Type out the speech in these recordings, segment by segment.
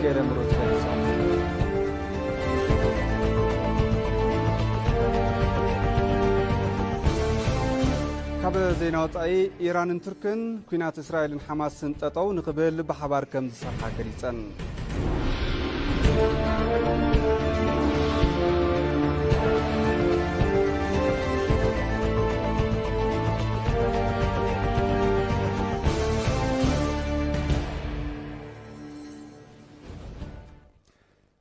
ኤረምሮት ገሊጾም። ካብ ዜና ወጻኢ፣ ኢራንን ቱርክን ኲናት እስራኤልን ሓማስን ጠጠው ንኽብል ብሓባር ከም ዝሰርሓ ገሊጸን።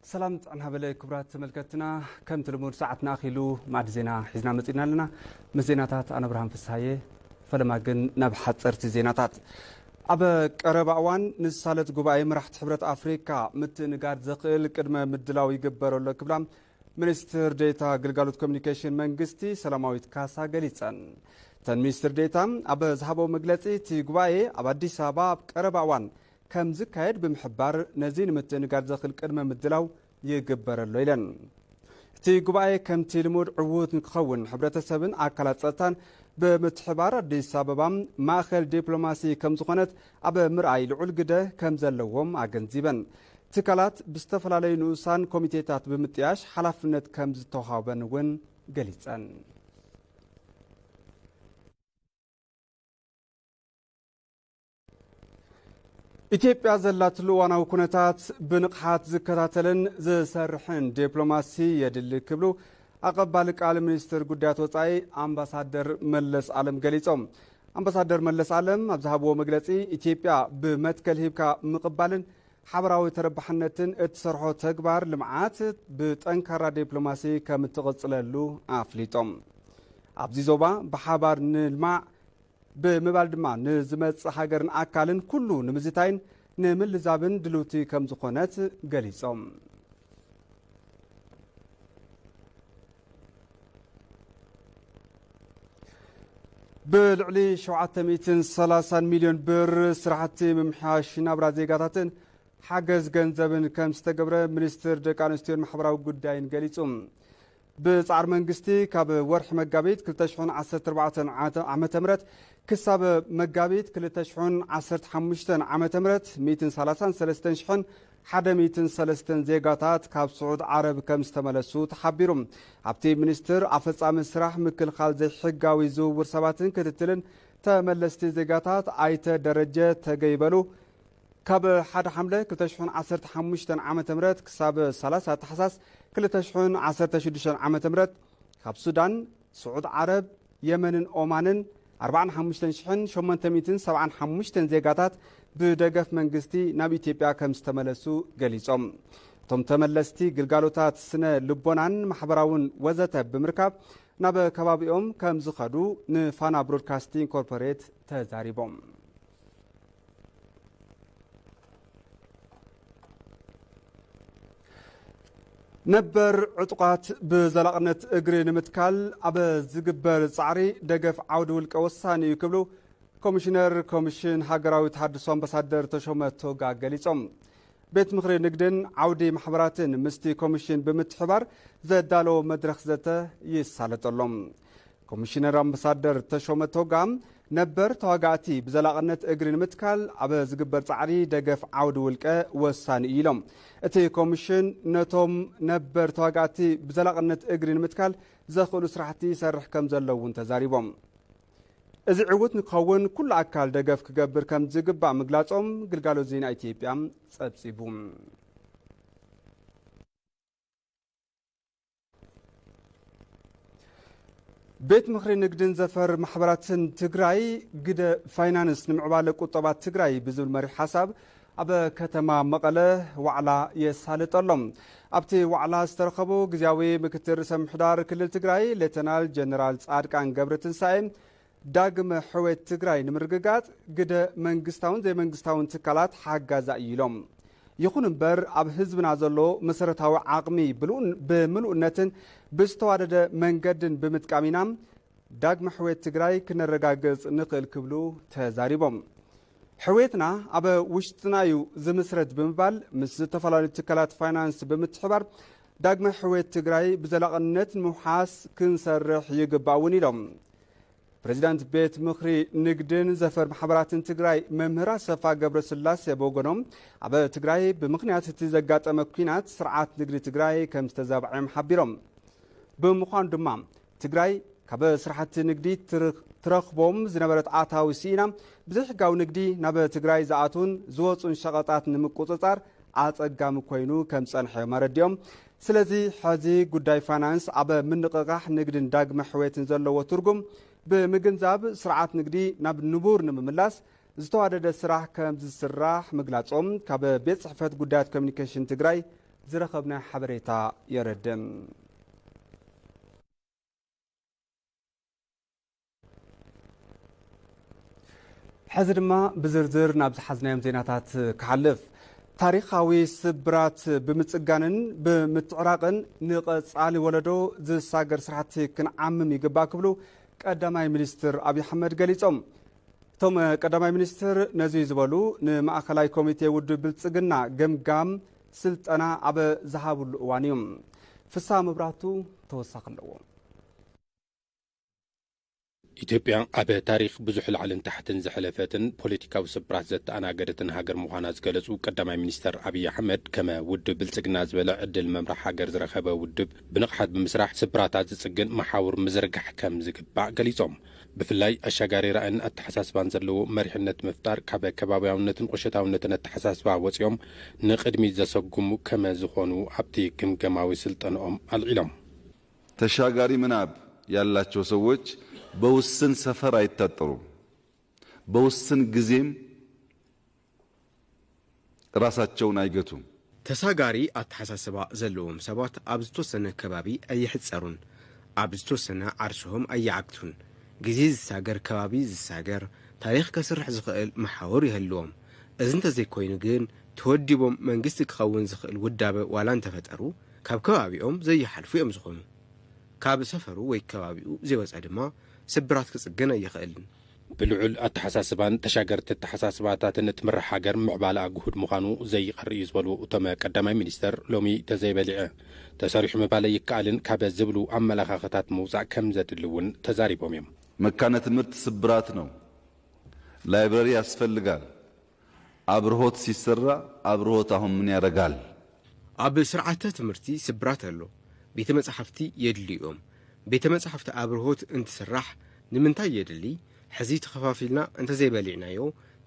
ሰላም ጥዕና በለ ክቡራት ተመልከትና፣ ከምቲ ልሙድ ሰዓትና ኣኺሉ ማዕዲ ዜና ሒዝና መጺና ኣለና። ምስ ዜናታት ኣነ ብርሃን ፍስሃየ። ፈለማ ግን ናብ ሓጸርቲ ዜናታት። ኣብ ቀረባ እዋን ንሳለት ጉባኤ መራሕቲ ሕብረት ኣፍሪካ ምትእንጋድ ዘኽእል ቅድመ ምድላው ይግበረሎ ክብላ ሚኒስትር ዴታ ግልጋሎት ኮሚኒኬሽን መንግስቲ ሰላማዊት ካሳ ገሊጸን። እተን ሚኒስትር ዴታ ኣብ ዝሃበው መግለጺ፣ እቲ ጉባኤ ኣብ ኣዲስ ኣበባ ኣብ ቀረባ እዋን ከም ዝካየድ ብምሕባር፣ ነዚ ንምትእንጋድ ዘኽእል ቅድመ ምድላው ይግበረሎ ኢለን። እቲ ጉባኤ ከምቲ ልሙድ ዕዉት ንክኸውን ሕብረተሰብን ኣካላት ጸጥታን ብምትሕባር ኣዲስ ኣበባ ማእኸል ዲፕሎማሲ ከም ዝኾነት ኣብ ምርኣይ ልዑል ግደ ከም ዘለዎም ኣገንዚበን። ትካላት ብዝተፈላለዩ ንኡሳን ኮሚቴታት ብምጥያሽ ሓላፍነት ከም ዝተዋህበን እውን ገሊጸን። ኢትዮጵያ ዘላትሉ እዋናዊ ኩነታት ብንቕሓት ዝከታተልን ዝሰርሕን ዲፕሎማሲ የድሊ ክብሉ ኣቐባሊ ቃል ሚኒስትር ጉዳያት ወጻኢ ኣምባሳደር መለስ ኣለም ገሊጾም። ኣምባሳደር መለስ ኣለም ኣብ ዝሃብዎ መግለጺ፣ ኢትዮጵያ ብመትከል ሂብካ ምቕባልን ሓበራዊ ተረባሕነትን እትሰርሖ ተግባር ልምዓት ብጠንካራ ዲፕሎማሲ ከም እትቕጽለሉ ኣፍሊጦም። ኣብዚ ዞባ ብሓባር ንልማዕ ብምባል ድማ ንዝመጽእ ሃገርን ኣካልን ኩሉ ንምዝታይን ንምልዛብን ድልውቲ ከም ዝኾነት ገሊጾም። ብልዕሊ ሸውዓተ ሚእትን ሰላሳን ሚልዮን ብር ስራሕቲ ምምሕያሽ ናብራ ዜጋታትን ሓገዝ ገንዘብን ከም ዝተገብረ ሚኒስትር ደቂ ኣንስትዮን ማሕበራዊ ጉዳይን ገሊጹ። ብጻዕሪ መንግስቲ፣ ካብ ወርሒ መጋቢት ክልተ ሽሕን ዓሰርተ ኣርባዕተን ዓመተ ምህረት ክሳብ መጋቢት ክልተ ሽሕን ዓሰርተ ሓሙሽተን ዓመተ ምህረት፣ ሚእትን ሰላሳን ሰለስተን ሽሕን ሓደ ሚእትን ሰለስተን ዜጋታት ካብ ስዑድ ዓረብ ከም ዝተመለሱ ተሓቢሩ። ኣብቲ ሚኒስትር ኣፈጻሚ ስራሕ ምክልኻል ዘይሕጋዊ ዝውውር ሰባትን ክትትልን ተመለስቲ ዜጋታት ኣይተ ደረጀ ተገይበሉ፣ ካብ ሓደ ሓምለ ክልተ ሽሕን ዓሰርተ ሓሙሽተን ዓመተ ምህረት ክሳብ ሰላሳ ታሕሳስ ክልተ ሽሕን ዓሰርተ ሽዱሽተን ዓመተ ምህረት ካብ ሱዳን፣ ስዑድ ዓረብ፣ የመንን ኦማንን ኣርባዓን ሓሙሽተን ሽሕን ሸሞንተ ሚእትን ሰብዓን ሓሙሽተን ዜጋታት ብደገፍ መንግስቲ ናብ ኢትዮጵያ ከም ዝተመለሱ ገሊጾም። እቶም ተመለስቲ ግልጋሎታት ስነ ልቦናን ማሕበራውን ወዘተ ብምርካብ ናብ ከባቢኦም ከም ዝኸዱ ንፋና ብሮድካስቲንግ ኮርፖሬት ተዛሪቦም። ነበር ዕጡቓት ብዘላቕነት እግሪ ንምትካል ኣብ ዝግበር ጻዕሪ ደገፍ ዓውዲ ውልቀ ወሳኒ እዩ ክብሉ ኮሚሽነር ኮሚሽን ሃገራዊ ተሃድሶ ኣምባሳደር ተሾመ ቶጋ ገሊጾም። ቤት ምኽሪ ንግድን ዓውዲ ማሕበራትን ምስቲ ኮሚሽን ብምትሕባር ዘዳለዎ መድረኽ ዘተ ይሳለጠሎም። ኮሚሽነር ኣምባሳደር ተሾመ ቶጋ፣ ነበር ተዋጋእቲ ብዘላቕነት እግሪ ንምትካል ኣብ ዝግበር ጻዕሪ ደገፍ ዓውዲ ውልቀ ወሳኒ እዩ ኢሎም። እቲ ኮሚሽን ነቶም ነበር ተዋጋእቲ ብዘላቕነት እግሪ ንምትካል ዘኽእሉ ስራሕቲ ይሰርሕ ከም ዘሎ እውን ተዛሪቦም። እዚ ዕዉት ንክኸውን ኩሉ ኣካል ደገፍ ክገብር ከም ዝግባእ ምግላጾም ግልጋሎት ዜና ኢትዮጵያ ጸብጺቡ። ቤት ምኽሪ ንግድን ዘፈር ማሕበራትን ትግራይ፣ ግደ ፋይናንስ ንምዕባለ ቁጠባ ትግራይ ብዝብል መሪሕ ሓሳብ ኣብ ከተማ መቐለ ዋዕላ የሳልጠሎም። ኣብቲ ዋዕላ ዝተረኸቡ ግዝያዊ ምክትል ርእሰ ምምሕዳር ክልል ትግራይ ሌተናል ጀነራል ጻድቃን ገብረትንሳኤ፣ ዳግመ ሕውየት ትግራይ ንምርግጋጽ ግደ መንግስታውን ዘይመንግስታውን ትካላት ሓጋዛ እዩ ኢሎም። ይኹን እምበር፣ ኣብ ህዝብና ዘሎ መሰረታዊ ዓቕሚ ብልኡን-፣ ብምሉእነትን ብዝተዋደደ መንገድን ብምጥቃም ኢና ዳግመ ሕውየት ትግራይ ክነረጋግጽ ንኽእል ክብሉ ተዛሪቦም። ሕውየትና ኣብ ውሽጥና እዩ ዝምስረት ብምባል፣ ምስ ዝተፈላለዩ ትካላት ፋይናንስ ብምትሕባር ዳግመ ሕውየት ትግራይ ብዘላቕነት ንምውሓስ ክንሰርሕ ይግባእ እውን ኢሎም። ፕሬዚዳንት ቤት ምኽሪ ንግድን ዘፈር ማሕበራትን ትግራይ መምህር ኣሰፋ ገብረስላሴ ብወገኖም፣ ኣብ ትግራይ ብምኽንያት እቲ ዘጋጠመ ኲናት ስርዓት ንግዲ ትግራይ ከም ዝተዛብዐ እዮም ሓቢሮም። ብምዃኑ ድማ ትግራይ ካብ ስራሕቲ ንግዲ ትር-፣ ትረኽቦም ዝነበረት ኣታዊ ስኢና፣ ብዘይሕጋዊ ንግዲ ናብ ትግራይ ዝኣትዉን ዝወፁን ሸቐጣት ንምቁፅፃር ኣፀጋሚ ኮይኑ ከም ዝፀንሐ እዮም ኣረዲኦም። ስለዚ ሕዚ ጉዳይ ፋይናንስ ኣብ ምንቕቓሕ ንግድን ዳግመ ሕውየትን ዘለዎ ትርጉም ብምግንዛብ፣ ስርዓት ንግዲ ናብ ንቡር ንምምላስ ዝተዋደደ ስራሕ ከም ዝስራሕ ምግላፆም ካብ ቤት ፅሕፈት ጉዳያት ኮሚኒኬሽን ትግራይ ዝረኸብናዮ ሓበሬታ የረድእ። ሕዚ ድማ ብዝርዝር ናብ ዝሓዝናዮም ዜናታት ክሓልፍ። ታሪኻዊ ስብራት ብምጽጋንን ብምትዕራቕን ንቐጻሊ ወለዶ ዝሳገር ስራሕቲ ክንዓምም ይግባእ ክብሉ ቀዳማይ ሚኒስትር ኣብይ ኣሕመድ ገሊጾም። እቶም ቀዳማይ ሚኒስትር ነዚ ዝበሉ ንማእኸላይ ኮሚቴ ውድብ ብልጽግና ገምጋም ስልጠና ኣብ ዝሃብሉ እዋን እዩ። ፍስሃ መብራህቱ ተወሳኺ ኣለዎ። ኢትዮጵያ ኣብ ታሪኽ ብዙሕ ላዕልን ታሕትን ዘሕለፈትን ፖለቲካዊ ስብራት ዘተኣናገደትን ሃገር ምዃና ዝገለጹ ቀዳማይ ሚኒስተር ኣብይ ኣሕመድ፣ ከመ ውድብ ብልጽግና ዝበለ ዕድል ምምራሕ ሃገር ዝረኸበ ውድብ ብንቕሓት ብምስራሕ ስብራታት ዝጽግን መሓውር ምዝርጋሕ ከም ዝግባእ ገሊጾም። ብፍላይ ኣሻጋሪ ራእን ኣተሓሳስባን ዘለዎ መሪሕነት ምፍጣር፣ ካብ ከባብያውነትን ቁሸታውነትን ኣተሓሳስባ ወጺኦም ንቕድሚት ዘሰጉሙ ከመ ዝኾኑ ኣብቲ ግምገማዊ ስልጠንኦም ኣልዒሎም። ተሻጋሪ ምናብ ያላቸው ሰዎች በውስን ሰፈር አይታጠሩም፣ በውስን ጊዜም ራሳቸውን አይገቱም። ተሳጋሪ ኣተሓሳስባ ዘለዎም ሰባት ኣብ ዝተወሰነ ከባቢ ኣይሕጸሩን፣ ኣብ ዝተወሰነ ዓርስሆም ኣይዓግቱን። ግዜ ዝሳገር ከባቢ ዝሳገር፣ ታሪኽ ከስርሕ ዝኽእል መሓውር ይህልዎም። እዚ እንተዘይኮይኑ ግን ተወዲቦም መንግስቲ ክኸውን ዝኽእል ውዳበ ዋላ እንተፈጠሩ፣ ካብ ከባቢኦም ዘይሓልፉ እዮም ዝኾኑ። ካብ ሰፈሩ ወይ ከባቢኡ ዘይወጸ ድማ ስብራት ክጽገን ኣይኽእልን። ብልዑል ኣተሓሳስባን ተሻገርቲ ኣተሓሳስባታትን እትምራሕ ሃገር ምዕባለኣ ግሁድ ምዃኑ ዘይቐሪ እዩ ዝበሉ እቶም ቀዳማይ ሚኒስተር፣ ሎሚ ተዘይበሊዐ ተሰሪሑ ምባል ኣይከኣልን ካብ ዝብሉ ኣመላኻኽታት ምውጻእ ከም ዘድሊ እውን ተዛሪቦም እዮም። መካነ ትምህርቲ ስብራት ነው። ላይብረሪ ያስፈልጋል። አብርሆት ሲሰራ አብርሆት አሁን ምን ያረጋል? ኣብ ስርዓተ ትምህርቲ ስብራት ኣሎ። ቤተ መጻሕፍቲ የድልዩ እዮም። ቤተ መጻሕፍቲ ኣብርሆት እንትስራሕ ንምንታይ የድሊ? ሕዚ ተኸፋፊልና እንተዘይበሊዕናዮ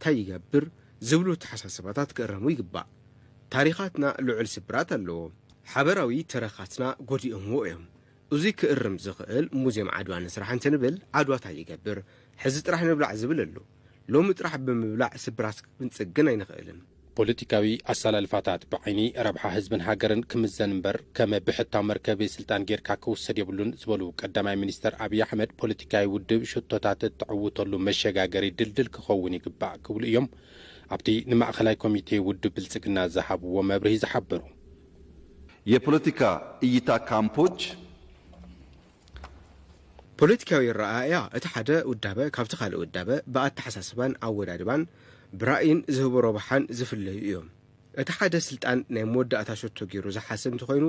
ታይ ይገብር? ዝብሉ ኣተሓሳስባታት ክእረሙ ይግባእ። ታሪኻትና ልዑል ስብራት ኣለዎ። ሓበራዊ ተረኻትና ጎዲኦምዎ እዮም። እዙይ ክእርም ዝኽእል ሙዝየም ዓድዋ ንስራሕ እንትንብል ዓድዋ ታይ ይገብር? ሕዚ ጥራሕ ንብላዕ ዝብል ኣሎ። ሎሚ ጥራሕ ብምብላዕ ስብራት ክንጽግን ኣይንኽእልን። ፖለቲካዊ ኣሰላልፋታት ብዓይኒ ረብሓ ህዝብን ሃገርን ክምዘን እምበር ከም ብሕታዊ መርከቢ ስልጣን ጌርካ ክውሰድ የብሉን ዝበሉ ቀዳማይ ሚኒስተር ኣብይ ኣሕመድ፣ ፖለቲካዊ ውድብ ሽቶታት እተዕውተሉ መሸጋገሪ ድልድል ክኸውን ይግባእ ክብሉ እዮም ኣብቲ ንማእኸላይ ኮሚቴ ውድብ ብልጽግና ዝሃብዎ መብርሂ ዝሓበሩ። የፖለቲካ እይታ ካምፖች ፖለቲካዊ ኣረኣእያ እቲ ሓደ ውዳበ ካብቲ ካልእ ውዳበ ብኣተሓሳስባን ኣወዳድባን ብራእይን ዝህቦ ረብሓን ዝፍለዩ እዮም። እቲ ሓደ ስልጣን ናይ መወዳእታ ሸቶ ገይሩ ዝሓስብ እንተኾይኑ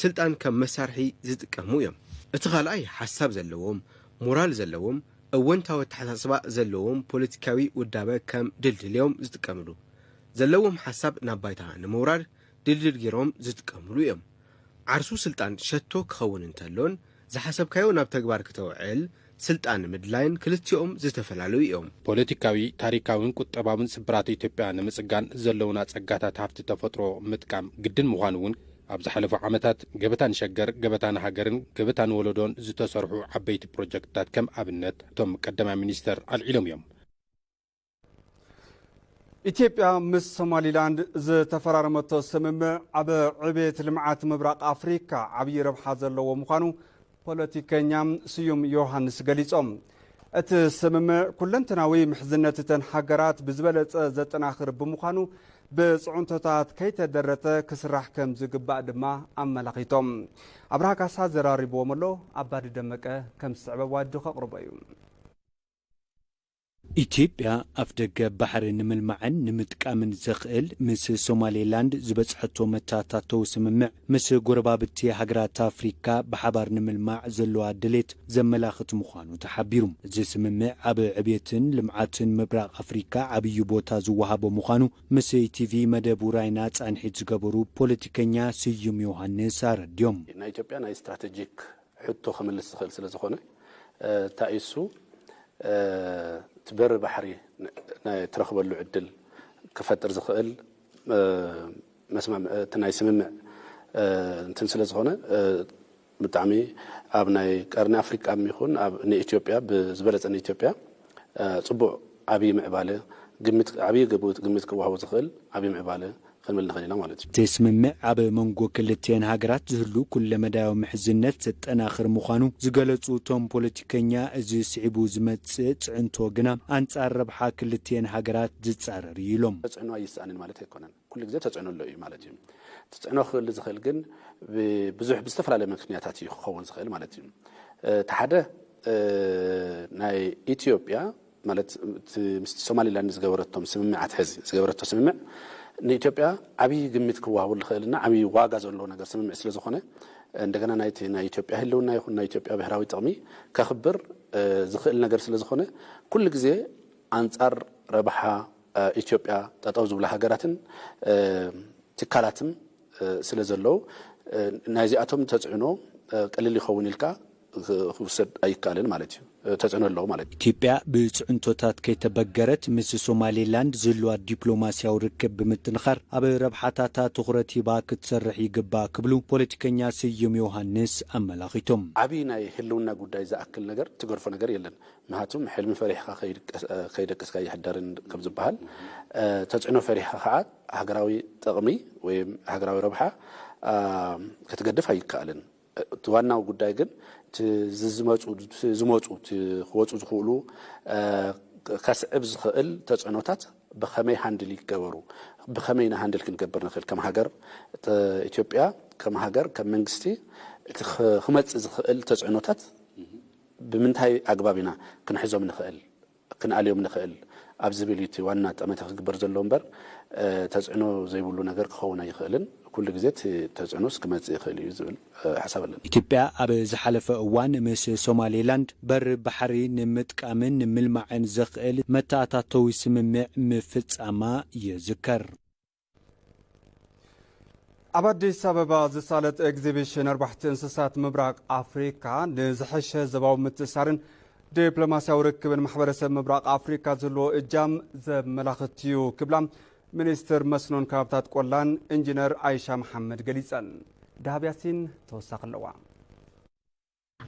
ስልጣን ከም መሳርሒ ዝጥቀሙ እዮም። እቲ ካልኣይ ሓሳብ ዘለዎም፣ ሞራል ዘለዎም፣ እወንታዊ ኣተሓሳስባ ዘለዎም ፖለቲካዊ ውዳበ ከም ድልድል እዮም ዝጥቀምሉ። ዘለዎም ሓሳብ ናብ ባይታ ንምውራድ ድልድል ገይሮም ዝጥቀምሉ እዮም። ዓርሱ ስልጣን ሸቶ ክኸውን እንተሎን ዝሓሰብካዮ ናብ ተግባር ክተውዕል ስልጣን ምድላይን ክልቲኦም ዝተፈላለዩ እዮም። ፖለቲካዊ፣ ታሪካዊን ቁጠባዊን ስብራት ኢትዮጵያ ንምጽጋን ዘለውና ጸጋታት ሃፍቲ ተፈጥሮ ምጥቃም ግድን ምዃኑ እውን ኣብ ዝሓለፉ ዓመታት ገበታ ንሸገር፣ ገበታ ንሃገርን ገበታ ንወለዶን ዝተሰርሑ ዓበይቲ ፕሮጀክትታት ከም ኣብነት እቶም ቀዳማይ ሚኒስተር ኣልዒሎም እዮም። ኢትዮጵያ ምስ ሶማሊላንድ ዝተፈራረመቶ ስምምዕ ኣብ ዕቤት ልምዓት ምብራቕ ኣፍሪካ ዓብዪ ረብሓ ዘለዎ ምዃኑ ፖለቲከኛ ስዩም ዮሃንስ ገሊጾም። እቲ ስምምዕ ኩለንተናዊ ምሕዝነት እተን ሃገራት ብዝበለጸ ዘጠናኽር ብምዃኑ ብጽዕንቶታት ከይተደረተ ክስራሕ ከም ዝግባእ ድማ ኣመላኺቶም። ኣብርሃ ካሳ ዘራሪብዎም ኣሎ፣ ኣባዲ ደመቀ ከም ዝስዕብ ኣዋዲዱ ከቕርቦ እዩ። ኢትዮጵያ ኣፍደገ ባሕሪ ንምልማዕን ንምጥቃምን ዘኽእል ምስ ሶማሌላንድ ዝበጽሐቶ መተኣታተዊ ስምምዕ ምስ ጎረባብቲ ሃገራት ኣፍሪካ ብሓባር ንምልማዕ ዘለዋ ድሌት ዘመላኽት ምዃኑ ተሓቢሩ። እዚ ስምምዕ ኣብ ዕብየትን ልምዓትን ምብራቕ ኣፍሪካ ዓብዪ ቦታ ዝወሃቦ ምዃኑ ምስ ኢቲቪ መደብ ውራይና ጻንሒት ዝገበሩ ፖለቲከኛ ስዩም ዮሃንስ ኣረድዮም። ናይ ኢትዮጵያ ናይ ስትራቴጂክ ሕቶ ክምልስ ዝኽእል ስለ ዝኾነ፣ ታኢሱ እቲ በሪ ባሕሪ ናይ ትረኽበሉ ዕድል ክፈጥር ዝኽእል መስማም እቲ ናይ ስምምዕ እንትን ስለ ዝኾነ፣ ብጣዕሚ ኣብ ናይ ቀርኒ ኣፍሪቃ ይኹን ኣብ ንኢትዮጵያ ብዝበለጸ ንኢትዮጵያ ጽቡቕ ዓብዪ ምዕባለ ግምት ዓብዪ ግምት ክወሃቦ ዝኽእል ዓብዪ ምዕባለ ክንብል ንኽእል ኢና ማለት እዩ። እቲ ስምምዕ ኣብ መንጎ ክልቲኤን ሃገራት ዝህሉ ኩለመዳያዊ ምሕዝነት ዘጠናኽር ምዃኑ ዝገለጹ እቶም ፖለቲከኛ፣ እዚ ስዒቡ ዝመጽእ ጽዕንቶ ግና ኣንጻር ረብሓ ክልቲኤን ሃገራት ዝጻረር እዩ ኢሎም። ተጽዕኖ ኣይሰኣንን ማለት ኣይኮነን። ኩሉ ግዜ ተጽዕኖ ኣሎ እዩ ማለት እዩ። ተጽዕኖ ክህሉ ዝኽእል ግን ብዙሕ ብዝተፈላለየ ምክንያታት እዩ ክኸውን ዝኽእል ማለት እዩ። እቲ ሓደ ናይ ኢትዮጵያ ማለት ምስ ሶማሊላንድ ዝገበረቶም ስምምዓት ሕዚ ዝገበረቶ ስምምዕ ንኢትዮጵያ ዓብዪ ግምት ክወሃቡ ዝኽእልና ዓብዪ ዋጋ ዘለዎ ነገር ስምምዕ ስለ ዝኾነ እንደገና ናይቲ ናይ ኢትዮጵያ ህልውና ይኹን ናይ ኢትዮጵያ ብሔራዊ ጥቕሚ ከኽብር ዝኽእል ነገር ስለ ዝኾነ ኩሉ ግዜ ኣንጻር ረብሓ ኢትዮጵያ ጠጠው ዝብላ ሃገራትን ትካላትን ስለ ዘለዉ ናይዚኣቶም ተፅዕኖ ቀሊል ይኸውን ኢልካ ክውሰድ ኣይከኣልን ማለት እዩ። ተፅዕኖ ኣለዎ ማለት እዩ። ኢትዮጵያ ብፅዕንቶታት ከይተበገረት ምስ ሶማሌላንድ ዝህልዋ ዲፕሎማሲያዊ ርክብ ብምጥንኻር ኣብ ረብሓታታ ትኹረት ሂባ ክትሰርሕ ይግባእ ክብሉ ፖለቲከኛ ስዩም ዮሃንስ ኣመላኺቶም። ዓብዪ ናይ ህልውና ጉዳይ ዝኣክል ነገር ትገድፎ ነገር የለን። ምክንያቱም ሕልሚ ፈሪሕኻ ከይደቀስካ ኣይሕደርን ከም ዝበሃል ተፅዕኖ ፈሪሕኻ ከዓ ሃገራዊ ጥቕሚ ወይ ሃገራዊ ረብሓ ክትገድፍ ኣይከኣልን። እቲ ዋናው ጉዳይ ግን ዝመፁ ዝመፁ ክወፁ ዝኽእሉ ከስዕብ ዝኽእል ተፅዕኖታት ብኸመይ ሃንድል ይገበሩ፣ ብኸመይ ኢና ሃንድል ክንገብር ንኽእል ከም ሃገር ኢትዮጵያ ከም ሃገር ከም መንግስቲ እቲ ክመፅእ ዝኽእል ተፅዕኖታት ብምንታይ ኣግባብ ኢና ክንሕዞም ንኽእል ክንኣልዮም ንኽእል ኣብ ዝብል እዩ እቲ ዋና ጠመተ ክግበር ዘለዎ እምበር ተፅዕኖ ዘይብሉ ነገር ክኸውን ኣይኽእልን። ኩሉ ግዜ እቲ ተፅዕኖስ ክመፅእ ይኽእል እዩ ዝብል ሓሳብ ኣለኒ። ኢትዮጵያ ኣብ ዝሓለፈ እዋን ምስ ሶማሌላንድ በር ባሕሪ ንምጥቃምን ንምልማዕን ዘኽእል መተኣታተዊ ስምምዕ ምፍፃማ ይዝከር። ኣብ ኣዲስ ኣበባ ዝሳለጥ ኤግዚቢሽን ኣርባሕቲ እንስሳት ምብራቕ ኣፍሪካ ንዝሐሸ ዞባዊ ምትእሳርን ዲፕሎማስያዊ ርክብን ማሕበረሰብ ምብራቕ ኣፍሪካ ዝህልዎ እጃም ዘመላኽት እዩ ክብላ ሚኒስትር መስኖን ከባብታት ቆላን ኢንጂነር ኣይሻ መሓመድ ገሊፀን። ዳሃብ ያሲን ተወሳኺ ኣለዋ።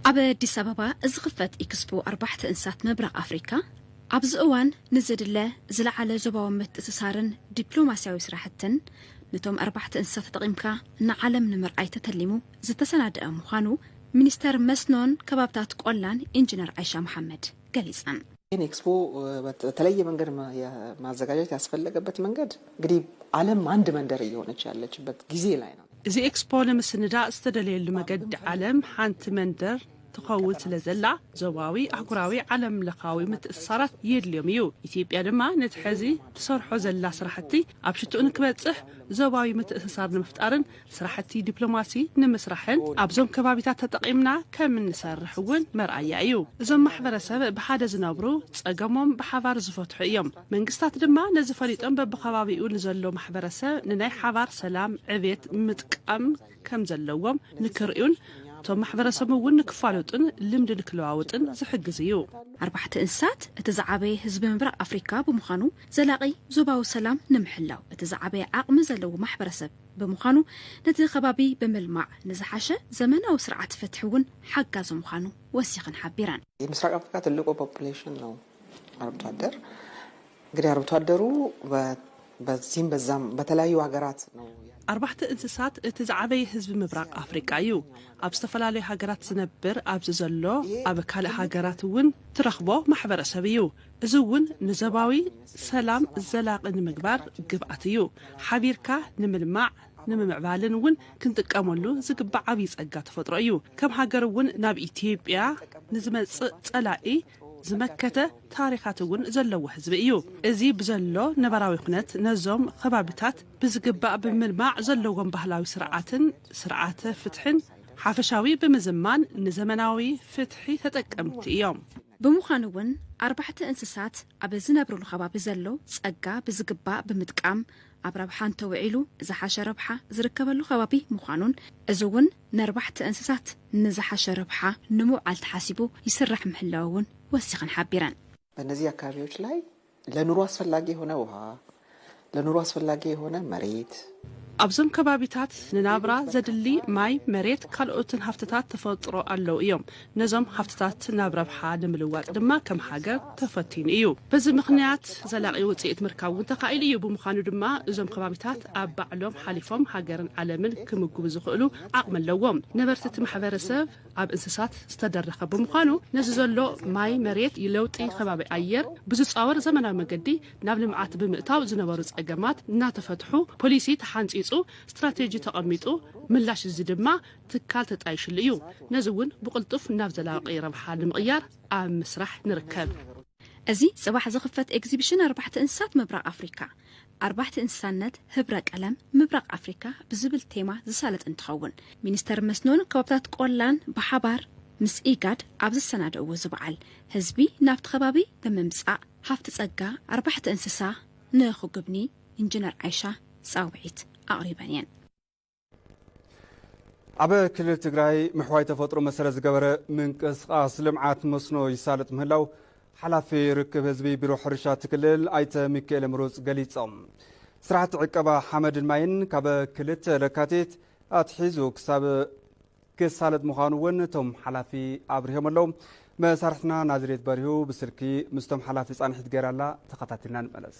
ኣብ ኣዲስ ኣበባ ዝኽፈት ኢክስፖ ኣርባሕተ እንስሳት ምብራቕ ኣፍሪካ ኣብዚ እዋን ንዝድለ ዝለዓለ ዞባዊ ምትእስሳርን ዲፕሎማስያዊ ስራሕትን ነቶም ኣርባሕተ እንስሳት ተጠቒምካ ንዓለም ንምርኣይ ተተሊሙ ዝተሰናደኣ ምዃኑ ሚኒስተር መስኖን ከባብታት ቆላን ኢንጂነር ዓይሻ መሓመድ ገሊፀን። ይህን ኤክስፖ በተለየ መንገድ ማዘጋጀት ያስፈለገበት መንገድ እንግዲህ ዓለም አንድ መንደር እየሆነች ያለችበት ጊዜ ላይ ነው። እዚ ኤክስፖ ንምስንዳእ ዝተደለየሉ መገዲ ዓለም ሓንቲ መንደር ትኸውን ስለ ዘላ ዞባዊ፣ ኣህጉራዊ፣ ዓለም ለኻዊ ምትእስሳራት የድልዮም እዩ። ኢትዮጵያ ድማ ነቲ ሕዚ ትሰርሖ ዘላ ስራሕቲ ኣብ ሽትኡ ንክበፅሕ ዞባዊ ምትእስሳር ንምፍጣርን ስራሕቲ ዲፕሎማሲ ንምስራሕን ኣብዞም ከባቢታት ተጠቒምና ከም እንሰርሕ እውን መርኣያ እዩ። እዞም ማሕበረሰብ ብሓደ ዝነብሩ፣ ፀገሞም ብሓባር ዝፈትሑ እዮም። መንግስታት ድማ ነዚ ፈሊጦም በብኸባቢኡ ንዘሎ ማሕበረሰብ ንናይ ሓባር ሰላም፣ ዕቤት ምጥቃም ከም ዘለዎም ንክርእዩን እቶም ማሕበረሰብ እውን ንክፋለጡን ልምዲ ንክለዋወጥን ዝሕግዝ እዩ። ኣርባሕቲ እንስሳት እቲ ዝዓበየ ህዝቢ ምብራቕ ኣፍሪካ ብምዃኑ ዘላቒ ዞባዊ ሰላም ንምሕላው እቲ ዝዓበየ ዓቕሚ ዘለዎ ማሕበረሰብ ብምዃኑ ነቲ ከባቢ ብምልማዕ ንዝሓሸ ዘመናዊ ስርዓት ፍትሒ እውን ሓጋዚ ምዃኑ ወሲኽን ሓቢረን። የምስራቅ አፍሪካ ትልቁ ፖፑሌሽን ነው አርብቶ አደር። እንግዲህ አርብቶ አደሩ በዚህም በዛም በተለያዩ ሀገራት ነው። ኣርባሕቲ እንስሳት እቲ ዝዓበየ ህዝቢ ምብራቕ ኣፍሪቃ እዩ። ኣብ ዝተፈላለዩ ሃገራት ዝነብር ኣብዚ ዘሎ ኣብ ካልእ ሃገራት እውን ትረኽቦ ማሕበረሰብ እዩ። እዚ እውን ንዘባዊ ሰላም ዘላቒ ንምግባር ግብኣት እዩ። ሓቢርካ ንምልማዕ ንምምዕባልን እውን ክንጥቀመሉ ዝግባእ ዓብዪ ጸጋ ተፈጥሮ እዩ። ከም ሃገር እውን ናብ ኢትዮጵያ ንዝመጽእ ጸላኢ ዝመከተ ታሪኻት እውን ዘለዎ ህዝቢ እዩ። እዚ ብዘሎ ነባራዊ ኩነት ነዞም ከባቢታት ብዝግባእ ብምልማዕ ዘለዎም ባህላዊ ስርዓትን ስርዓተ ፍትሕን ሓፈሻዊ ብምዝማን ንዘመናዊ ፍትሒ ተጠቀምቲ እዮም። ብምዃኑ እውን ኣርባሕቲ እንስሳት ኣብ ዝነብርሉ ከባቢ ዘሎ ጸጋ ብዝግባእ ብምጥቃም ኣብ ረብሓ እንተውዒሉ ዝሓሸ ረብሓ ዝርከበሉ ከባቢ ምዃኑን እዚ እውን ንኣርባሕቲ እንስሳት ንዝሓሸ ረብሓ ንምውዓል ተሓሲቡ ይስራሕ ምህላው እውን ወሲኸን ሓቢረን። በእነዚህ አካባቢዎች ላይ ለኑሮ አስፈላጊ የሆነ ውሃ፣ ለኑሮ አስፈላጊ የሆነ መሬት፣ ኣብዞም ከባቢታት ንናብራ ዘድሊ ማይ፣ መሬት፣ ካልኦትን ሃፍትታት ተፈጥሮ ኣለዉ እዮም። ነዞም ሃፍትታት ናብ ረብሓ ንምልዋጥ ድማ ከም ሃገር ተፈቲኑ እዩ። በዚ ምኽንያት ዘላቒ ውፅኢት ምርካብ እውን ተኻኢሉ እዩ። ብምዃኑ ድማ እዞም ከባቢታት ኣብ ባዕሎም ሓሊፎም ሃገርን ዓለምን ክምግቡ ዝኽእሉ ዓቕሚ ኣለዎም። ነበርቲ እቲ ማሕበረሰብ ኣብ እንስሳት ዝተደረኸ ብምዃኑ ነዚ ዘሎ ማይ፣ መሬት፣ ለውጢ ከባቢ ኣየር ብዝፃወር ዘመናዊ መገዲ ናብ ልምዓት ብምእታው ዝነበሩ ፀገማት እናተፈትሑ ፖሊሲ ተሓንፂፁ ስትራቴጂ ተቐሚጡ ምላሽ እዚ ድማ ትካል ተጣይሽሉ እዩ። ነዚ እውን ብቕልጡፍ ናብ ዘላቒ ረብሓ ንምቕያር ኣብ ምስራሕ ንርከብ። እዚ ጽባሕ ዝኽፈት ኤግዚቢሽን ኣርባሕቲ እንስሳት ምብራቕ ኣፍሪካ ኣርባሕቲ እንስሳነት ህብረ ቀለም ምብራቕ ኣፍሪካ ብዝብል ቴማ ዝሳለጥ እንትኸውን ሚኒስተር መስኖን ከባብታት ቆላን ብሓባር ምስ ኢጋድ ኣብ ዘሰናደእዎ እዚ በዓል ህዝቢ ናብቲ ከባቢ ብምምጻእ ሃፍቲ ጸጋ ኣርባሕቲ እንስሳ ንኽጉብኒ ኢንጂነር ዓይሻ ጻውዒት ኣቕሪበን እየን። ኣብ ክልል ትግራይ ምሕዋይ ተፈጥሮ መሰረት ዝገበረ ምንቅስቃስ ልምዓት መስኖ ይሳለጥ ምህላው ሓላፊ ርክብ ህዝቢ ቢሮ ሕርሻ እቲ ክልል ኣይተ ሚካኤል ምሩፅ ገሊፆም። ስራሕቲ ዕቀባ ሓመድን ማይን ካብ ክልተ ለካቲት ኣትሒዙ ክሳብ ክሳለጥ ምዃኑ እውን እቶም ሓላፊ ኣብሪሆም ኣለዉ። መሳርሕትና ናዝሬት በሪሁ ብስልኪ ምስቶም ሓላፊ ፃንሒት ገይራላ ተኸታቲልና ንመለስ።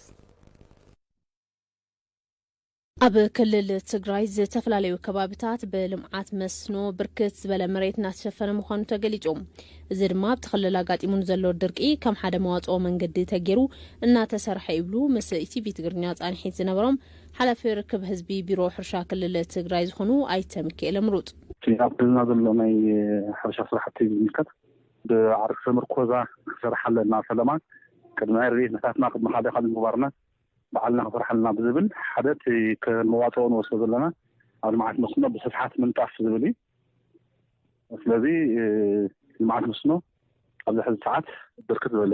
ኣብ ክልል ትግራይ ዝተፈላለዩ ከባቢታት ብልምዓት መስኖ ብርክት ዝበለ መሬት እናተሸፈነ ምዃኑ ተገሊፁ። እዚ ድማ ኣብቲ ክልል ኣጋጢሙ ንዘሎ ድርቂ ከም ሓደ መዋፅኦ መንገዲ ተገይሩ እናተሰርሐ ይብሉ ምስ ኢቲቪ ትግርኛ ፃንሒት ዝነበሮም ሓላፊ ርክብ ህዝቢ ቢሮ ሕርሻ ክልል ትግራይ ዝኾኑ ኣይተ ሚካኤል ምሩፅ። እቲ ኣብ ክልልና ዘሎ ናይ ሕርሻ ስራሕቲ ዝምልከት ብዓርኪ ተመርኮዛ ክሰርሓ ኣለና ፈለማ ቅድሚ ናይ ረድኤት ምሕታትና ቅድሚ ሓደ ካብ ምግባርና ባዕልና ክሰርሓልና ብዝብል ሓደ እቲ ከም መዋፅኦ ንወስዶ ዘለና ኣብ ልምዓት መስኖ ብስፍሓት ምንጣፍ ዝብል እዩ። ስለዚ ልምዓት መስኖ ኣብዚ ሕዚ ሰዓት ብርክት ዝበለ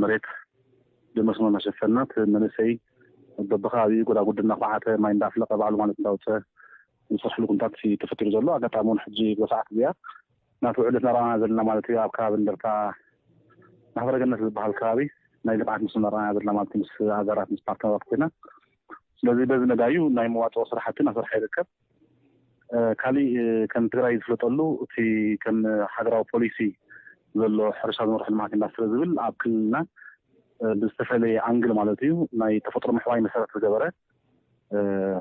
መሬት ብመስኖ እናሸፈንና እቲ መንእሰይ በብከባቢኡ ጎዳጉዲ እናኳዓተ ማይ እንዳፍለቐ ባዕሉ ማለት እንዳውፀ ዝሰርሕሉ ኩነታት ተፈጢሩ ዘሎ ኣጋጣሚ እውን ሕጂ በሰዓት እዚኣ ናቱ ዕለት እናረኣና ዘለና ማለት እዩ ኣብ ከባቢ እንደርታ ማሕበረ ገነት ዝበሃል ከባቢ ናይ ልምዓት ምስ መራና ዘለና ማለት ምስ ኣጋራት ምስ ፓርትነራት ኮይና ስለዚ በዚ መዳዩ ናይ መዋፅኦ ስራሕቲ እናሰርሐ ይርከብ። ካሊእ ከም ትግራይ ዝፍለጠሉ እቲ ከም ሃገራዊ ፖሊሲ ዘሎ ሕርሻ ዝመርሑ ልምዓት ኢንዳስትሪ ዝብል ኣብ ክልልና ብዝተፈለየ ኣንግል ማለት እዩ ናይ ተፈጥሮ ምሕዋይ መሰረት ዝገበረ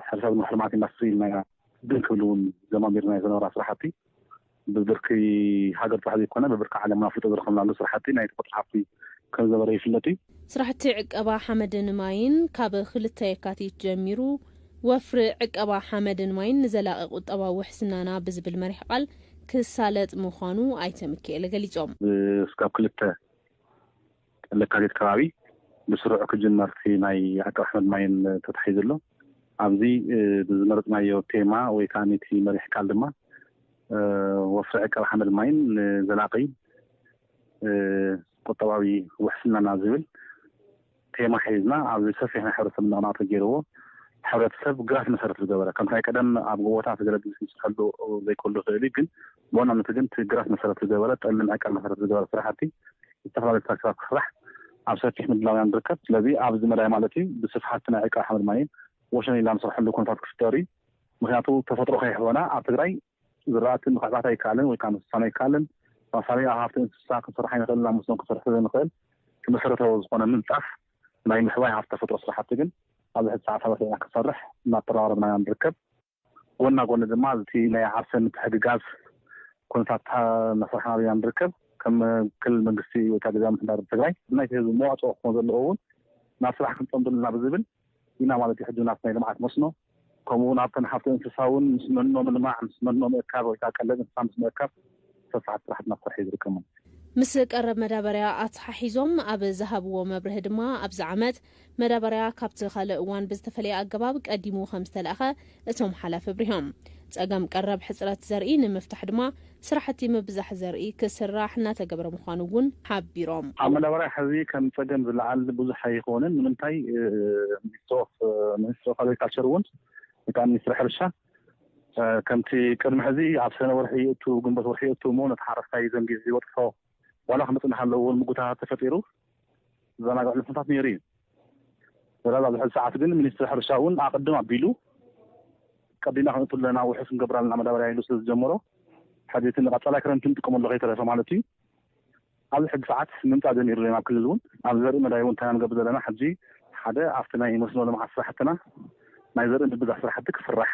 ሕርሻ ዝመርሑ ልምዓት ኢንዳስትሪ ኢልና ኢና ድን ክብል እውን ጀማሚርና ዝነበራ ስራሕቲ ብብርኪ ሃገር ጥራሕ ዘይኮነ ብብርኪ ዓለምና ፍልጦ ዝረኸብናሉ ስራሕቲ ናይ ተፈጥሮ ሃፍቲ ከም ዝነበረ ይፍለጥ እዩ። ስራሕቲ ዕቀባ ሓመድን ማይን ካብ ክልተ የካቲት ጀሚሩ ወፍሪ ዕቀባ ሓመድን ማይን ንዘላቒ ቁጠባዊ ውሕስናና ብዝብል መሪሕ ቃል ክሳለጥ ምዃኑ ኣይተ ሚኪኤለ ገሊፆም። እስካብ ክልተ ለካቲት ከባቢ ብስሩዕ ክጅመር እቲ ናይ ዕቀባ ሓመድን ማይን ተታሒዙ ኣሎ። ኣብዚ ብዝመረፅናዮ ቴማ ወይ ከዓ ነቲ መሪሕ ቃል ድማ ወፍሪ ዕቀባ ሓመድን ማይን ንዘላቒ ቁጠባዊ ውሕስናና ዝብል ቴማ ሒዝና ኣብዚ ሰፊሕ ናይ ሕብረተሰብ ንቕናቕ ተገይርዎ። ሕብረተሰብ ግራት መሰረት ዝገበረ ከምቲ ናይ ቀደም ኣብ ጎቦታት ገለ ዝስርሐሉ ዘይከሉ ይኽእል እዩ፣ ግን ብዋናነት ግን እቲ ግራት መሰረት ዝገበረ ጠልም ዕቀባ መሰረት ዝገበረ ስራሕቲ ዝተፈላለዩ ትራክተራት ክስራሕ ኣብ ሰፊሕ ምድላው ኢና ንርከብ። ስለዚ ኣብዚ መዳይ ማለት እዩ ብስፍሓት ናይ ዕቀባ ሓመድ ማይን ወሸን ኢልና ንሰርሐሉ ኩነታት ክፍጠር እዩ። ምክንያቱ ተፈጥሮ ከይሕወና ኣብ ትግራይ ዝራእቲ ምኽዕባት ኣይከኣልን ወይ ከዓ ምስሳን ኣይከኣልን። ማሳለይ ኣብ ሃፍቲ እንስሳ ክንሰርሕ ኣይንኽእልን፣ ኣብ መስኖ ክንሰርሕ ዘይንኽእል። እቲ መሰረታዊ ዝኾነ ምንፃፍ ናይ ምሕዋይ ሃፍቲ ተፈጥሮ ስራሕቲ ግን ኣብዚ ሕዚ ሰዓት ኣበርቲዕና ክንሰርሕ እናተረባረብና ኢና ንርከብ። ጎና ጎኒ ድማ እቲ ናይ ዓርሰ ምትሕግጋዝ ኩነታት እናሰርሕናሉ ኢና ንርከብ። ከም ክልል መንግስቲ ወይ ከዓ ግዝያዊ ምምሕዳር ትግራይ ናይቲ ህዝቢ መዋፅኦ ክኾን ዘለዎ እውን ናብ ስራሕ ክንፀምደሉ ኢና ብዝብል ኢና ማለት እዩ። ሕጂ ናት ናይ ልምዓት መስኖ ከምኡ እውን ኣብተን ሃፍቲ እንስሳ እውን ምስ መኖ ምልማዕ ምስ መኖ ምእካብ ወይ ከዓ ቀለብ እንስሳ ምስ ምእካብ ሰፋሕቲ ስራሕቲ እናተሰርሐ እዩ ዝርከብ ማለት እዩ። ምስ ቀረብ መዳበርያ ኣተሓሒዞም ኣብ ዝሃብዎ መብርሂ ድማ፣ ኣብዚ ዓመት መዳበርያ ካብቲ ካልእ እዋን ብዝተፈለየ ኣገባብ ቀዲሙ ከም ዝተላእኸ እቶም ሓላፊ ኣብሪሆም። ጸገም ቀረብ ሕጽረት ዘርኢ ንምፍታሕ ድማ ስራሕቲ ምብዛሕ ዘርኢ ክስራሕ እናተገብረ ምዃኑ እውን ሓቢሮም። ኣብ መዳበርያ ሕዚ ከም ጸገም ዝለዓል ብዙሕ ኣይኾነን። ንምንታይ? እ፣ ሚኒስትሪ ኦፍ፣ እ፣ ሚኒስትሪ ኦፍ ኣግሪካልቸር እውን፣ ወይ ከዓ ሚኒስትሪ ሕርሻ፣ እ፣ ከምቲ ቅድሚ ሕዚ ኣብ ሰነ ወርሒ ይእቱ፣ ግንቦት ወርሒ ይእቱ እሞ ነቲ ሓረስታይ ዘንጊ ዝበጽሖ ዋላ ክመጽእ እናሃለዎ እውን ምጉታት ተፈጢሩ ዘናግዐሉ ኩነታት ነይሩ እዩ። ስለዚ ኣብዚ ሕዚ ሰዓት ግን ሚኒስትሪ ሕርሻ እውን ኣቐድም ኣቢሉ ቀዲምና ክንእቱ ኣለና፣ ውሑስ ክንገብር ኣለና መዳበርያ ኢሉ ስለ ዝጀመሮ፣ ሕዚ እቲ ንቐጻላይ ክረምቲ ንጥቀመሉ ከይተረፈ ማለት እዩ። ኣብዚ ሕዚ ሰዓት ምምጻእ ጀሚሩ ኣሎ ናብ ክልል እውን። ኣብ ዘርኢ መዳይ እውን እንታይ ንገብር ዘለና፣ ሕጂ ሓደ ኣብቲ ናይ መስኖ ልምዓት ስራሕትና ናይ ዘርኢ ምብዛሕ ስራሕቲ ክስራሕ፣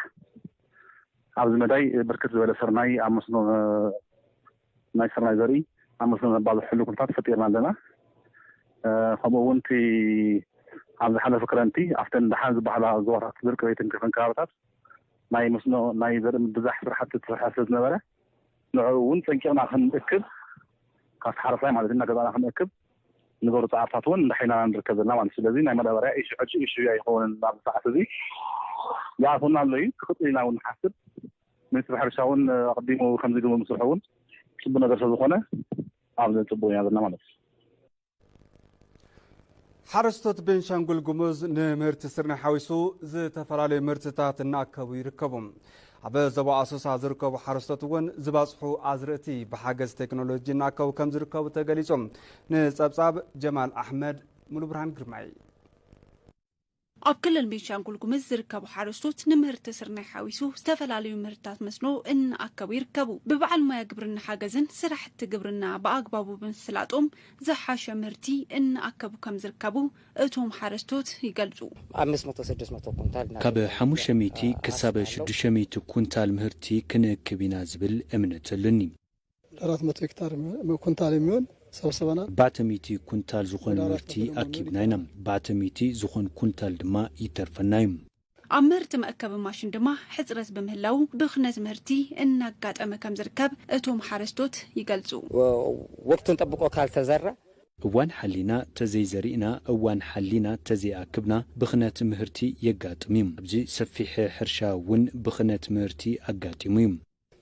ኣብዚ መዳይ ብርክት ዝበለ ስርናይ ኣብ መስኖ፣ ናይ ስርናይ ዘርኢ ኣብ መስኖ ነባዝሐሉ ኩነታት ፈጢርና ኣለና። እ፣ ከምኡ እውን እቲ ኣብ ዝሓለፈ ክረምቲ ኣብተን ደሓን ዝበሃላ ዞባታት ድርቂ ዘይተንከፈን ከባቢታት ናይ መስኖ ናይ ዘርኢ ምብዛሕ ስራሕቲ ተሰርሐ ስለ ዝነበረ፣ ንዕኡ እውን ጸንቂቕና ክንእክብ፣ ካብቲ ሓረስታይ ማለት እዩ፣ ገዛና ክንእክብ ንገሩ ጻዕርታት እውን እንዳሒና ንርከብ ዘለና ማለት እዩ። ስለዚ ናይ መዳበርያ ኢሹ ሕጂ ኢሹ ኣይኸውንን። ኣብዚ ሰዓት እዚ ይኣትወና ኣሎ እዩ፣ ክቕጽል ኢና እውን ንሓስብ። ሚኒስትሪ ሕርሻ እውን ኣቐዲሙ ከምዚ ግብር ምስርሑ እውን ጽቡቕ ነገር ስለ ዝኾነ ኣብዚ ጽቡቕ ኢና ዘለና ማለት እዩ። ሓረስቶት ቤንሻንጉል ጉሙዝ ንምህርቲ ስርናይ ሓዊሱ ዝተፈላለዩ ምህርትታት እናኣከቡ ይርከቡ። ኣብ ዞባ ኣሶሳ ዝርከቡ ሓረስቶት እውን ዝበፅሑ ኣዝርእቲ ብሓገዝ ቴክኖሎጂ እናኣከቡ ከም ዝርከቡ ተገሊፁ። ንፀብፃብ ጀማል ኣሕመድ፣ ሙሉ ብርሃን ግርማይ። ኣብ ክልል ቤንሻንጉል ጉሙዝ ዝርከቡ ሓረስቶት ንምህርቲ ስርናይ ሓዊሱ ዝተፈላለዩ ምህርትታት መስኖ እናኣከቡ ይርከቡ። ብበዓል ሞያ ግብርና ሓገዝን ስራሕቲ ግብርና ብኣግባቡ ብምስላጦም ዝሓሸ ምህርቲ እናኣከቡ ከም ዝርከቡ እቶም ሓረስቶት ይገልጹ። ኣምስት መቶ ስድስት መቶ ኩንታል ናብ ካብ ሓሙሽተ ሚእቲ ክሳብ ሽዱሽተ ሚእቲ ኩንታል ምህርቲ ክንእክብ ኢና ዝብል እምነት ኣለኒ። ለአራት መቶ ሄክታር የሚሆን፣ ኩንታል የሚሆን ሰብስበናል። ኣርባዕተ ሚእቲ ኩንታል ዝኾን ወደ አራት ምህርቲ መቶ ምናምን ኣኪብና ኢና። ኣርባዕተ ሚእቲ ዝኾን ኩንታል ድማ ይተርፈና እዩ። ኣብ ምህርቲ መእከቢ ማሽን ድማ ሕጽረት ብምህላው ብኽነት ምህርቲ እናጋጠመ ከም ዝርከብ እቶም ሓረስቶት ይገልጹ። ወ-፣ ወቅቱን ጠብቆ ካልተዘራ እዋን ሓሊና ተዘይዘሪእና፣ እዋን ሓሊና ተዘይኣክብና ብኽነት ምህርቲ የጋጥም እዩ። ኣብዚ ሰፊሕ ሕርሻ እውን ብኽነት ምህርቲ ኣጋጢሙ እዩ።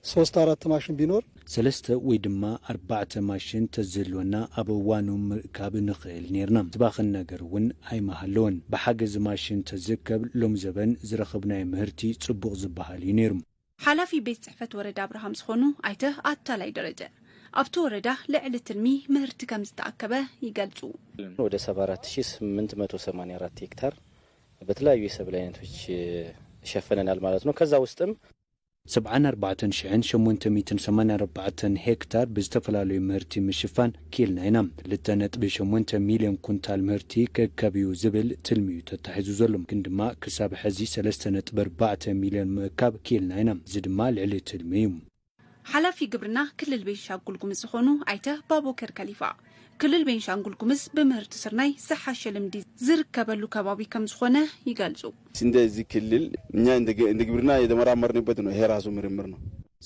ሶስት ኣራት ማሽን ቢኖር ሰለስተ ወይ ድማ ኣርባዕተ ማሽን ተዝህልወና ኣብ እዋኑ ምእካብ ንኽእል ኔርና። ዝባኽን ነገር እውን ኣይመሃለወን። ብሓገዝ ማሽን ተዝእከብ ሎም ዘበን ዝረኸብናዮ ምህርቲ ጽቡቕ ዝበሃል እዩ ኔሩ። ሓላፊ ቤት ጽሕፈት ወረዳ ኣብርሃም ዝኾኑ ኣይተ ኣታላይ ደረጀ፣ ኣብቲ ወረዳ ልዕሊ ትልሚ ምህርቲ ከም ዝተኣከበ ይገልጹ። ወደ ሰባ አራት ሺህ ስምንት መቶ ሰማንያ አራት ሄክታር በተለያዩ የሰብል አይነቶች ሸፍነናል ማለት ነው። ከዛ ውስጥም ሰብዓን ኣርባዕተን ሽሕን ሸሞንተ ሚእትን ሰማንያን ኣርባዕተን ሄክታር ብዝተፈላለዩ ምህርቲ ምሽፋን ኪልና ኢና። ክልተ ነጥቢ ሸሞንተ ሚልዮን ኩንታል ምህርቲ ክእከብ እዩ ዝብል ትልሚ እዩ ተታሒዙ ዘሎ። ግን ድማ ክሳብ ሕዚ ሰለስተ ነጥቢ ኣርባዕተ ሚልዮን ምእካብ ኪልና ኢና። እዚ ድማ ልዕሊ ትልሚ እዩ። ሓላፊ ግብርና ክልል ቤንሻንጉል ጉሙዝ ዝኾኑ ኣይተ ባቦከር ከሊፋ፣ ክልል ቤንሻንጉል ጉሙዝ ብምህርቲ ስርናይ ዝሓሸ ልምዲ ዝርከበሉ ከባቢ ከም ዝኾነ ይገልጹ። እንደዚህ ክልል እኛ እንደ ገ-፣ እንደ ግብርና የተመራመርንበት ነው። ይሄ ራሱ ምርምር ነው።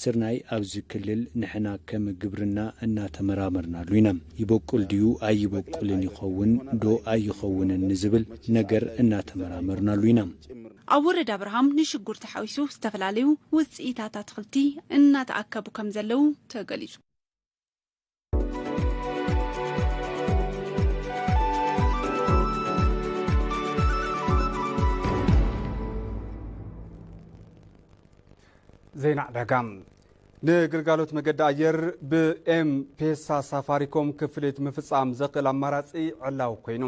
ስርናይ ኣብዚ ክልል ንሕና ከም ግብርና እናተመራመርናሉ ኢና። ይበቁል ድዩ ኣይበቁልን ይኸውን ዶ ኣይኸውንን ንዝብል ነገር እናተመራመርናሉ ኢና። ኣብ ወረዳ ኣብርሃም ንሽጉርቲ ሓዊሱ ዝተፈላለዩ ውፅኢታት ኣትኽልቲ እናተኣከቡ ከም ዘለዉ ተገሊጹ። ዜና ዕዳጋ። ንግልጋሎት መገዲ ኣየር ብኤም ፔሳ ሳፋሪኮም ክፍሊት ምፍጻም ዘኽእል ኣማራጺ ዕላዊ ኮይኑ።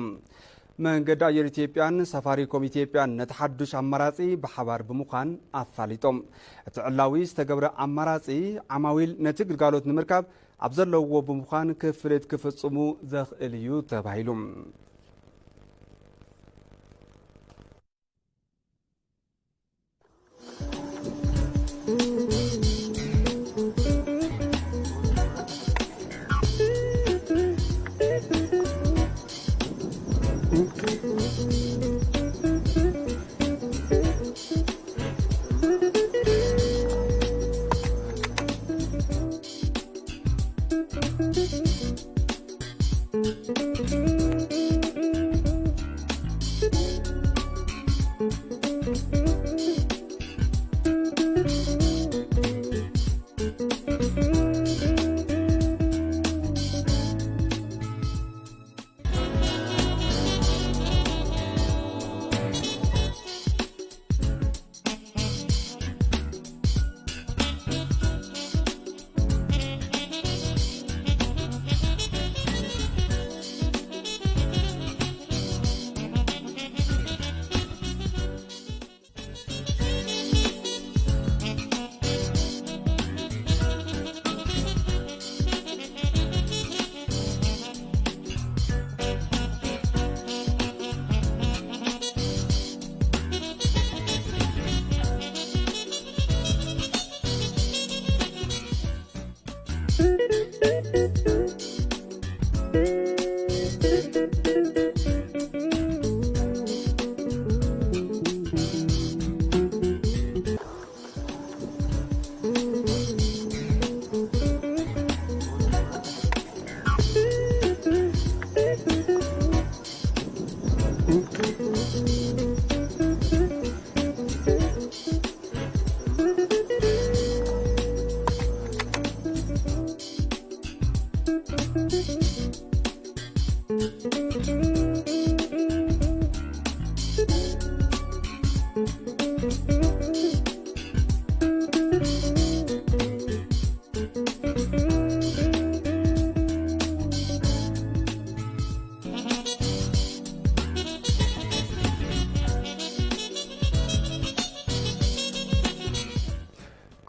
መንገዲ ኣየር ኢትዮጵያን ሳፋሪኮም ኢትዮጵያን ነቲ ሓዱሽ ኣማራጺ ብሓባር ብምዃን ኣፋሊጦም። እቲ ዕላዊ ዝተገብረ ኣማራጺ ዓማዊል ነቲ ግልጋሎት ንምርካብ ኣብ ዘለውዎ ብምዃን ክፍሊት ክፍጽሙ ዘኽእል እዩ ተባሂሉ።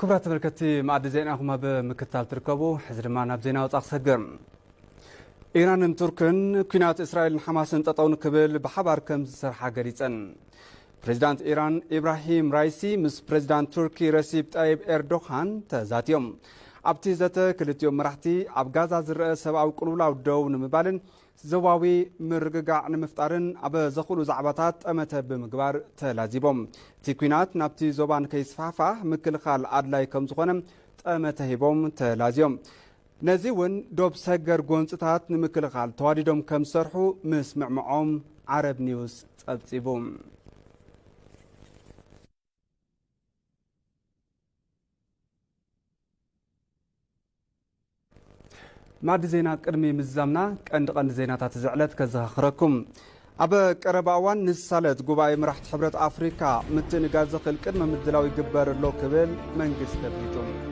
ክቡራት ተመልከትቲ፣ መኣዲ ዜናኹም ኣብ ምክትታል ትርከቡ። ሕዚ ድማ ናብ ዜና ወጻኢ ክሰግር። ኢራንን ቱርክን ኲናት እስራኤልን ሓማስን ጠጠው ንክብል ብሓባር ከም ዝሰርሓ ገሊጸን። ፕሬዚዳንት ኢራን ኢብራሂም ራይሲ ምስ ፕሬዚዳንት ቱርኪ ረሲብ ጣይብ ኤርዶሃን ተዛትዮም። ኣብቲ ዘተ ክልቲኦም መራሕቲ ኣብ ጋዛ ዝረአ ሰብኣዊ ቅልውላው ደው ንምባልን ዞባዊ ምርግጋዕ ንምፍጣርን ኣብ ዘኽእሉ ዛዕባታት ጠመተ ብምግባር ተላዚቦም። እቲ ኲናት ናብቲ ዞባ ንከይስፋሕፋሕ ምክልኻል ኣድላይ ከም ዝኾነ ጠመተ ሂቦም ተላዝዮም። ነዚ እውን ዶብ ሰገር ጎንፅታት ንምክልኻል ተዋዲዶም ከም ዝሰርሑ ምስምዕምዖም ዓረብ ኒውስ ፀብፂቡ። ማዲ ዜና ቅድሚ ምዝዛምና ቀንዲ ቀንዲ ዜናታት እዚ ዕለት ከዘኻኽረኩም። ኣብ ቀረባ እዋን ንሳለት ጉባኤ መራሕቲ ሕብረት ኣፍሪካ ምትእንጋድ ዘኽእል ቅድመ ምድላው ይግበር ኣሎ ክብል መንግስቲ ኣፍሊጡ።